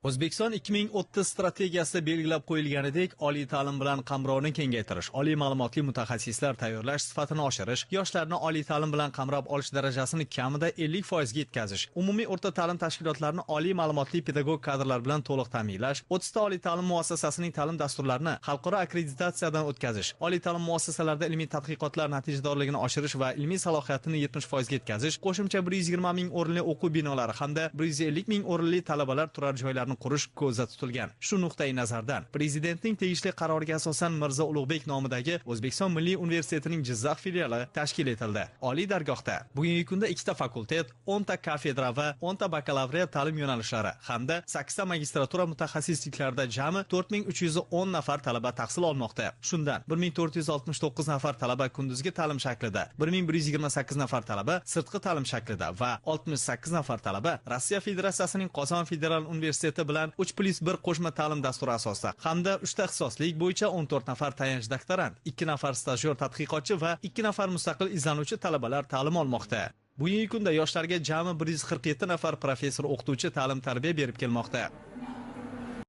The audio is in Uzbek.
O'zbekiston 2030 strategiyasida belgilab qo'yilganidek, oliy ta'lim bilan qamrovni kengaytirish, oliy ma'lumotli mutaxassislar tayyorlash sifatini oshirish, yoshlarni oliy ta'lim bilan qamrab olish darajasini kamida 50% ga yetkazish, umumiy o'rta ta'lim tashkilotlarini oliy ma'lumotli pedagog kadrlar bilan to'liq ta'minlash, 30 ta oliy ta'lim muassasasining ta'lim dasturlarini xalqaro akkreditatsiyadan o'tkazish, oliy ta'lim muassasalarida ilmiy tadqiqotlar natijadorligini oshirish va ilmiy salohiyatini 70% ga yetkazish, qo'shimcha 120 ming o'rinli o'quv binolari hamda 150 ming o'rinli talabalar turar joylarini qurish ko'zda tutilgan. Shu nuqtai nazardan Prezidentning tegishli qaroriga asosan Mirzo Ulug'bek nomidagi O'zbekiston Milliy universitetining Jizzax filiali tashkil etildi. Oliy dargohda bugungi kunda 2 ta fakultet, 10 ta kafedra va 10 ta bakalavriat ta'lim yo'nalishlari hamda 8 ta magistratura mutaxassisliklarida jami 4310 nafar talaba tahsil olmoqda. Shundan 1469 nafar talaba kunduzgi ta'lim shaklida, 1128 nafar talaba sirtqi ta'lim shaklida va 68 nafar talaba Rossiya Federatsiyasining Qozon federal universiteti bilan 3+1 qo'shma ta'lim dasturi asosida hamda 3 ta ixtisoslik bo'yicha 14 nafar tayanch doktorant, 2 nafar stajyor tadqiqotchi va 2 nafar mustaqil izlanuvchi talabalar ta'lim olmoqda. Bugungi kunda yoshlarga jami 147 nafar professor o'qituvchi ta'lim tarbiya berib kelmoqda.